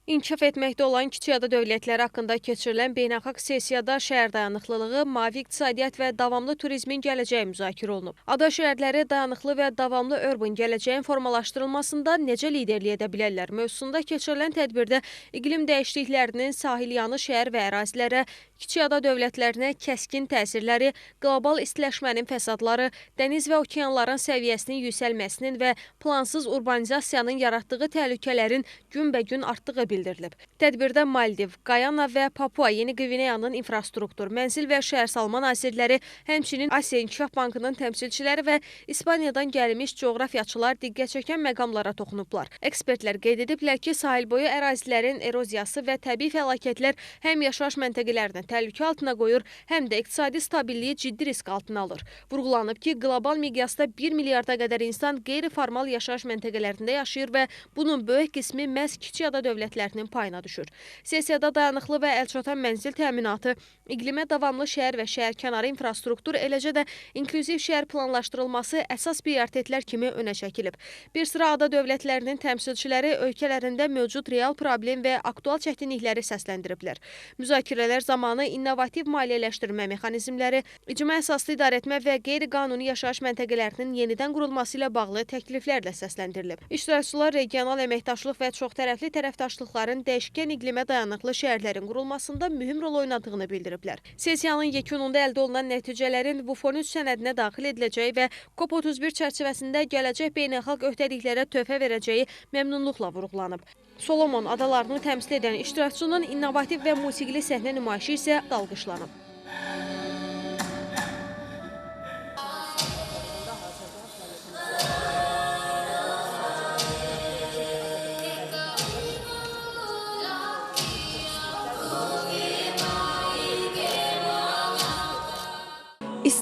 İnkişaf etməkdə olan kiçik ada dövlətləri haqqında keçirilən beynəlxalq sessiyada şəhər dayanıqlılığı, mavi iqtisadiyyat və davamlı turizmin gələcəyi müzakirə olunub. Ada şəhərləri dayanıqlı və davamlı urban gələcəyin formalaşdırılmasında necə liderlik edə bilərlər mövzusunda keçirilən tədbirdə iqlim dəyişikliklərinin sahilyanı şəhər və ərazilərə, kiçik ada dövlətlərinə kəskin təsirləri, qlobal istiləşmənin fəsadları, dəniz və okeanların səviyyəsinin yüksəlməsinin və plansız urbanizasiyanın yaratdığı təhlükələrin günbəgün artdığı bildirilib. Tədbirdə Maldiv, Qayana və Papua Yeni Qvineyanın infrastruktur, mənzil və şəhərsalma nazirləri, həmçinin Asiya İnkişaf Bankının təmsilçiləri və İspaniyadan gəlmiş coğrafiyaçılar diqqət çəkən məqamlara toxunublar. Ekspertlər qeyd ediblər ki, sahilboyu ərazilərin eroziyası və təbii fəlakətlər həm yaşayış məntəqələrini təhlükə altına qoyur, həm də iqtisadi stabilliyi ciddi risk altına alır. Vurğulanıb ki, qlobal miqyasda 1 milyarda qədər insan qeyri-formal yaşayış məntəqələrində yaşayır və bunun böyük qismi məhz kiçik ada dövlətlərinin payına düşür. Sessiyada dayanıqlı və əlçatan mənzil təminatı, iqlimə davamlı şəhər və şəhərkənarı infrastruktur, eləcə də inklüziv şəhər planlaşdırılması əsas prioritetlər kimi önə çəkilib. Bir sıra ada dövlətlərinin təmsilçiləri ölkələrində mövcud real problem və aktual çətinlikləri səsləndiriblər. Müzakirələr zamanı innovativ maliyyələşdirmə mexanizmləri, icma əsaslı idarəetmə və qeyri-qanuni yaşayış məntəqələrinin yenidən qurulması ilə bağlı təkliflərlə səsləndirilib. İştirakçılar regional əməkdaşlıq və çoxtərəfli tərəfdaşlıqların dəyişkən iqlimə dayanıqlı şəhərlərin qurulmasında mühüm rol oynadığını bildiriblər. Sessiyanın yekununda əldə olunan nəticələrin WUF13 sənədinə daxil ediləcəyi və COP31 çərçivəsində gələcək beynəlxalq öhdəliklərə töhfə verəcəyi məmnunluqla vurğulanıb. Solomon adalarını təmsil edən iştirakçının innovativ və musiqili səhnə nümayişi isə alqışlanıb.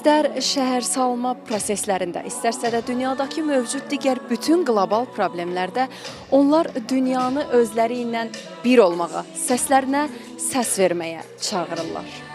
İstər şəhərsalma proseslərində, istərsə də dünyadakı mövcud digər bütün qlobal problemlərdə onlar dünyanı özləri ilə bir olmağa, səslərinə səs verməyə çağırırlar.